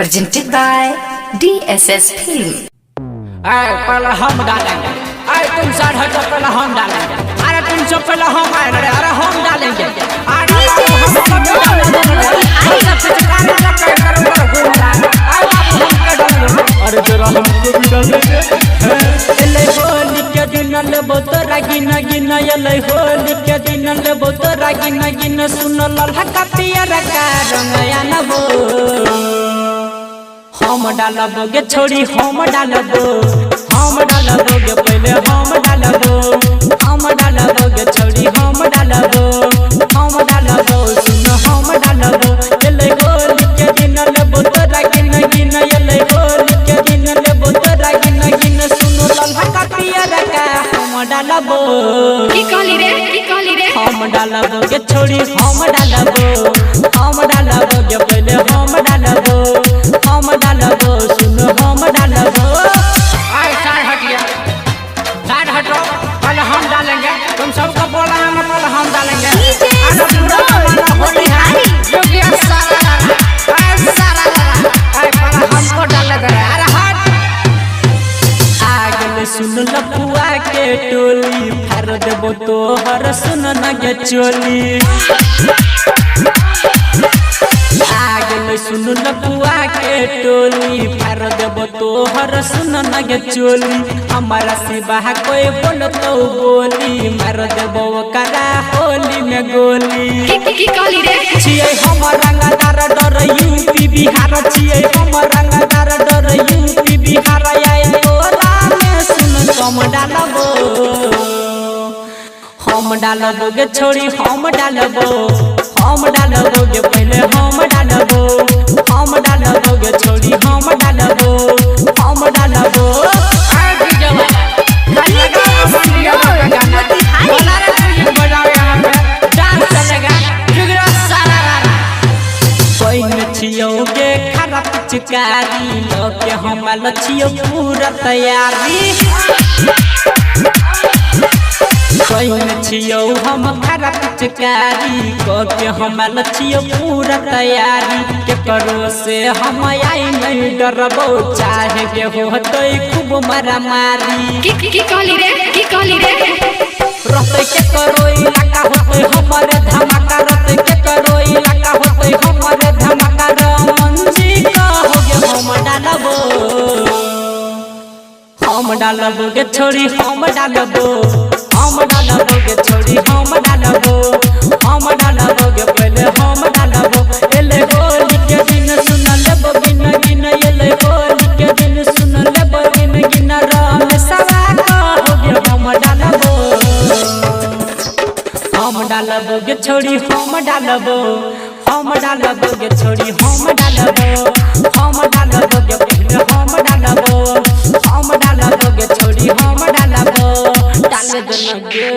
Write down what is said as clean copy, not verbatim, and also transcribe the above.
Presented by DSS Film. आए पहले हम डालेंगे, आए तुम साइड हटो, पहले हम डालेंगे। अरे तुम सब पहले हम आए रे, अरे हम डालेंगे। अरे हम सब डालेंगे। हम सब पिचकारी लगा कर कर घूम रहा है। आए बाबू हम के डालेंगे। अरे जरा हमको भी डालेंगे। एले होली के दिन लेबो तोरा गिना गिना, एले होली के दिन लेबो तोरा गिना गिना। सुन ललका पियर का रंग आनबो, हम डालबो गे छोड़ी, हम डालबो, हम डालबो गे पहले हम डालबो, हम डालबो गे छोड़ी, हम डालबो, हम डालबो, सुन हम डालबो। एले होली के दिन लेबो तोरा गिना गिना, एले होली के दिन लेबो तोरा गिना गिना। सुन ललका पियर का हम डालबो, की कहली रे, की कहली रे? हम डालबो गे छोड़ी, हम डालबो, हम डालबो गे पहले हम डालबो, हम डालबो, सुन हम डालबो। आए साइड हटिए, साइड हटो, पहले हम डालेंगे। तुम सबको बोला है ना, पहले हम डालेंगे। अरे पूरा जमाना होली है, योगी सारा लारा, आए सारा लारा, आए पहले हमको डालने दे रे। अरे हट आगल सुन लफुआ के टोली, फार देबो तोहर सुन न गे चोली। आगल सुन लफुआ के टोली, फार देबो तोहर सुन न गे चोली। हमारा सिवा कोई बोलतो बोली, मार देबो ओकरा होली में गोली। की कहली रे? छियै हम रंगदार डर यूपी बिहार, छियै हम रंगदार डर यूपी बिहार। आए तोरा में सुन कम डालबो, हम डालबो गे छोड़ी, हम डालबो, हम डालबो गे पहले हम डालबो, हम डालबो गे छोड़ी, हम डालबो, हम डालबो। गे खराब पिचकारी लके हम लछियो पूरा तैयारी। पहिन छियौ हम खराब पिचकारी कके हम लछियो पूरा तैयारी। केकरो से हम आई नहीं डरबो, चाहे के होतै खूब मारामारी। की कहली रे, की कहली रे? रहतै केकरो इलाका होतै हमरे धमाका, रहतै केकरो इलाका होतै हमरे धमाका। रमन जी कहोगे हम डालबो, हम डालबो गे छोड़ी, हम डालबो, हम डालबो गे छोड़ी, हम डालबो, हम डालबो गे पहले हम डालबो। एले होली के दिन सुन लेबो गिन गिन, एले होली के दिन सुन लेबो गिन गिन। रमेशवा कहोगे हम डालबो, हम डालबो गे छोड़ी, हम डालबो, हम डालबो गे छोड़ी, हम डालबो, हम डालबो गे पहले हम डालबो, हम डालबो गे छोड़ी, हम डालबो, डाल देना गे।